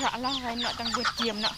ພະລາວໄວ້ເນາະ ຈັ່ງບໍ່ຈຽມເນາະ.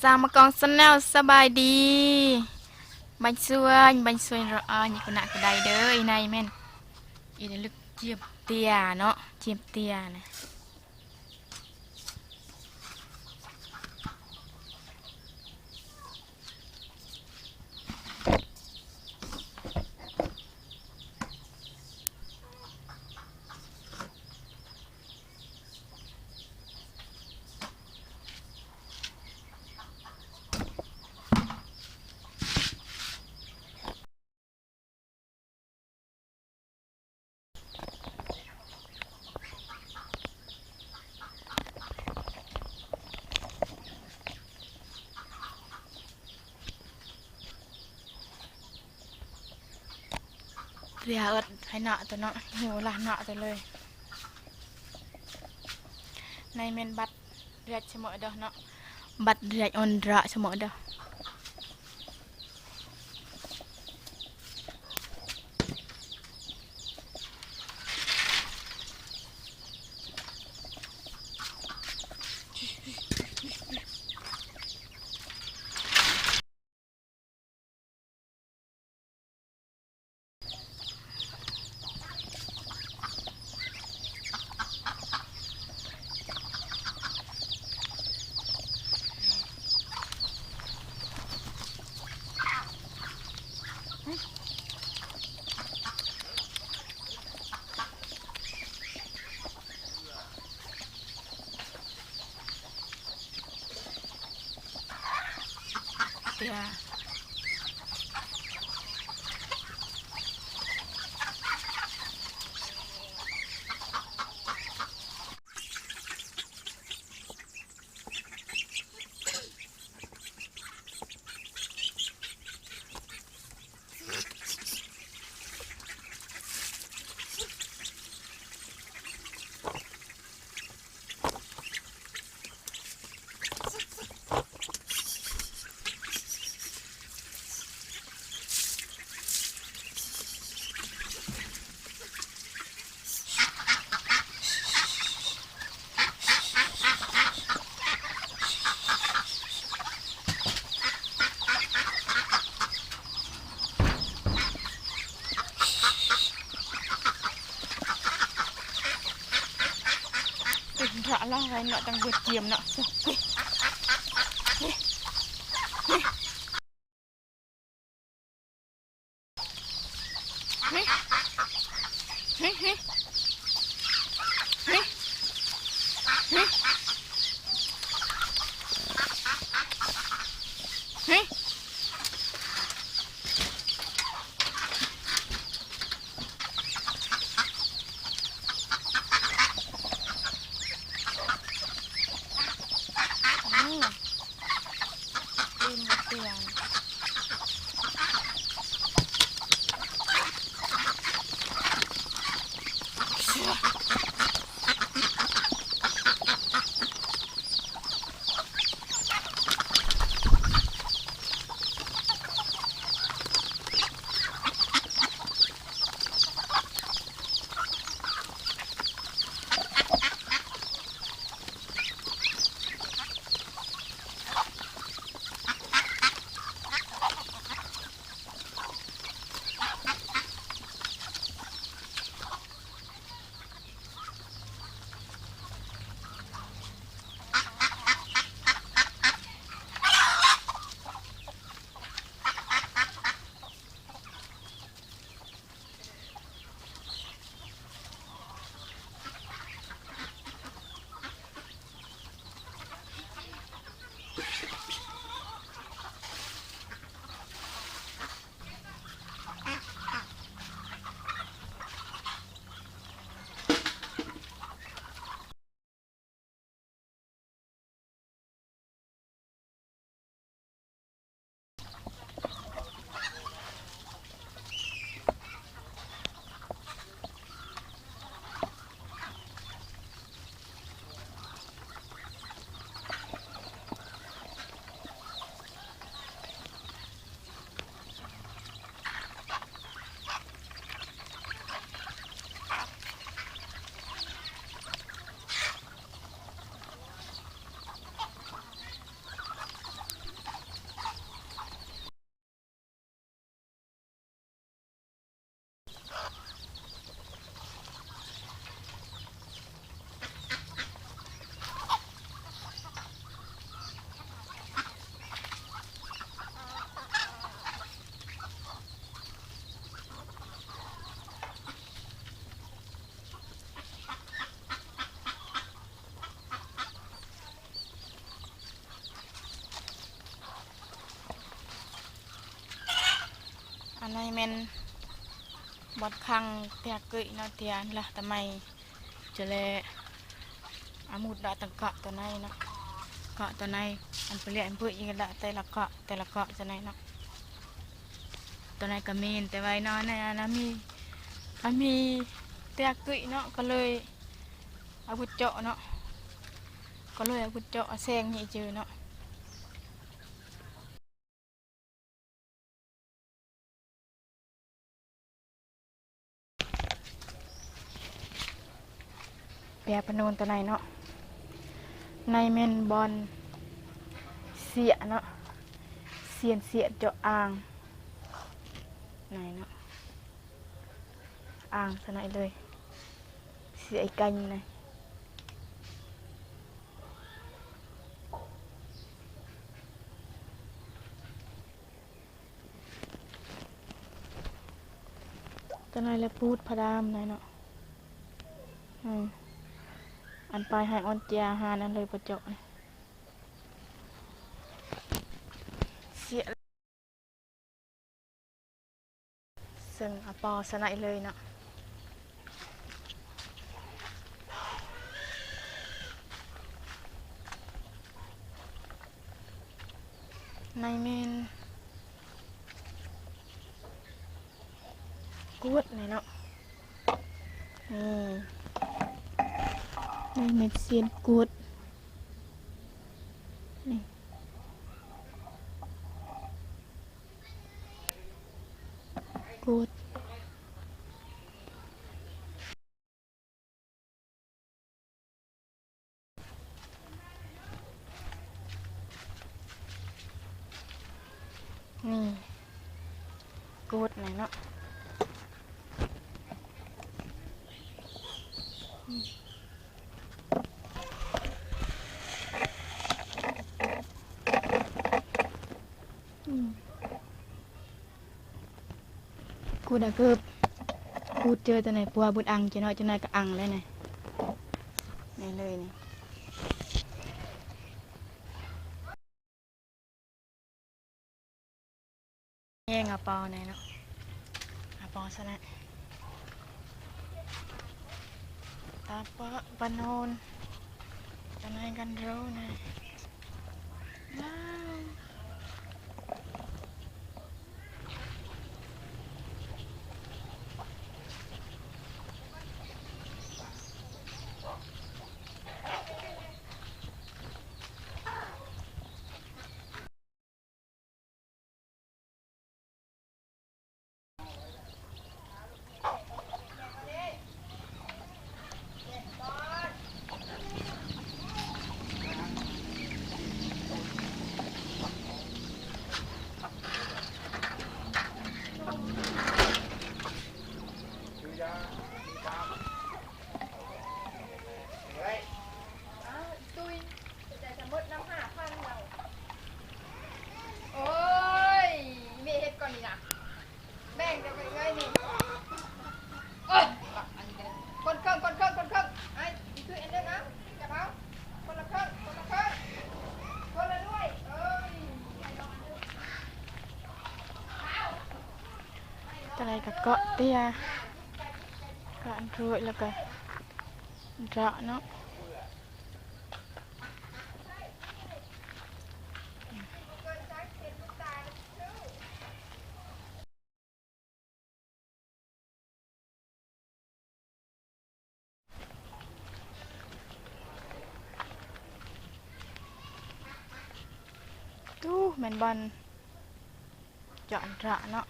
ສາວມະກອງແຊນແນວ ສະບາຍດີ ບັນຊວນ ບັນຊວນ ຣອອນ ຢູ່ຄະນະກະໄດເດີ ອີ່ນາຍແມ່ນ ອີ່ລະລຶກຈຽມເຕຍເນາະ ຈຽມເຕຍນະ. ເຫຼືອເອິດໃຫ້ເນາະ ໂຕເນາະ ໂຫລະເນາະ ໂຕເລີຍ. ໃນແມ່ນບັດເດືອດສະເໝີເດີເນາະ ບັດເດືອດອອນດຣາສະເໝີເດີ. ລາວໄວ້ເນາະ ຈັ່ງເບີດຈຽມເນາະ. ອັນນີ້ແມ່ນບ່ອນຂັງແຕກເກີຍເນາະ ທີ່ອັນລະຕະໄມຈະແລ ອາໝຸດລະຕັງກະຕົວໃນເນາະ ກະຕົວໃນ ອັນເປເລຍອັນເປີອີກລະ ແຕ່ລະກະ ແຕ່ລະກະຕົວໃນເນາະ ຕົວໃນກະເມນ ແຕ່ໄວ້ນອນໃນອັນນະມີ ອັນມີແຕກເກີຍເນາະ ກໍເລີຍ ອາວຸດເຈາະເນາະ ກໍເລີຍອາວຸດເຈາະ ອາແຊງນີ້ຈື່ເນາະ. ແປປະນູນຕົວໃນເນາະ ໃນແມ່ນບ່ອນເສຍເນາະ ຊຽນເສຍເຈາະອ່າງ ໃນເນາະ. ອ່າງຊະໜ້ອຍເລີຍ ເສຍອີກໄກນີ້ນະ ຕະໜ້ອຍແລະປູດພະດາມໜ້ອຍເນາະ ອືມ ອັນປາຍໃຫ້ອ່ອນເຈຍອາຫານ ອັນເລີຍບໍ່ເຈາະ ເສຍ. ເຊິ່ງອາປໍສະໄນເລີຍເນາະ ໃນແມ່ນ ກວດນີ້ເນາະ ນີ້ ໃນແມ່ນຊຽນກວດ ນີ້ ກວດ ນີ້ ກວດແຫຼະເນາະ ນີ້. ພຸ້ນນະ ເກີບ ຂູດເຈີຕົວໃດປົວບຸດອັ່ງ ຈັກໜ້ອຍ ຈັກໜ້ອຍກໍອັ່ງແລ້ວນີ້ ນີ້ເລີຍນີ້. ແຍງເອົາປອແດ່ເນາະ ເອົາປອຊະແຫຼະ ຕາປະປະໂນນ ຕະໄນກັນໂຣນະ ວ້າວ. ອ້າວ ອີ່ຕຸ້ຍ ເປັນໃດສະໝົດນຳຫ້າພັນລາວ. ໂອ້ຍ ແມ່ເຮັດກ່ອນນີ້ນະ ແບ່ງກັນໄປເອື້ອຍນີ້. ໂອ້ຍ ບັກອັນນີ້ກໍໄດ້ ຄົນເຄິ່ງ ຄົນເຄິ່ງ ຄົນເຄິ່ງ ໄອ້ ອີ່ຕຸ້ຍອັນໜຶ່ງ ເອົາ ຈັບເອົາ ຄົນລະເຄິ່ງ ຄົນລະເຄິ່ງ ຄົນລະໜ່ວຍ ເອີຍ ໃຫ້ນ້ອງອັນໜຶ່ງ. ຕະໄນກໍເກາະເຕ້ຍ ເກາະອັນໂທດ ແລ້ວກໍເຈາະເນາະ. ຕູ້ ແມ່ນບ່ອນ ຈອນເຈາະເນາະ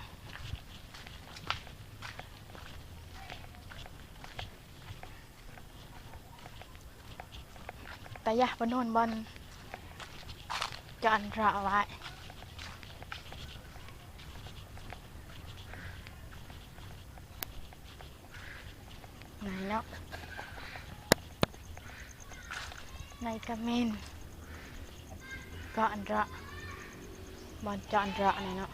ຕາຍາ ບ່ອນໂນ້ນບ່ອນຈອນເຈາະໄວ້. ໃນເນາະ ໃນກະເມັນ ເກາະອັນເຈາະ ບ່ອນເຈາະອັນເຈາະນີ້ເນາະ.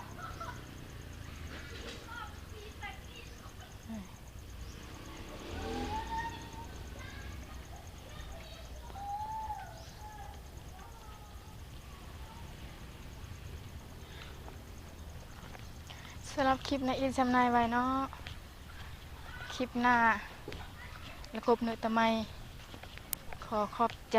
ສຳລັບຄລິບນີ້ ອິ້ນຊ່ຳນາຍໄວ້ເນາະ ຄລິບໜ້າ ລະກົບເນີຕະໄມ ຂໍຂອບໃຈ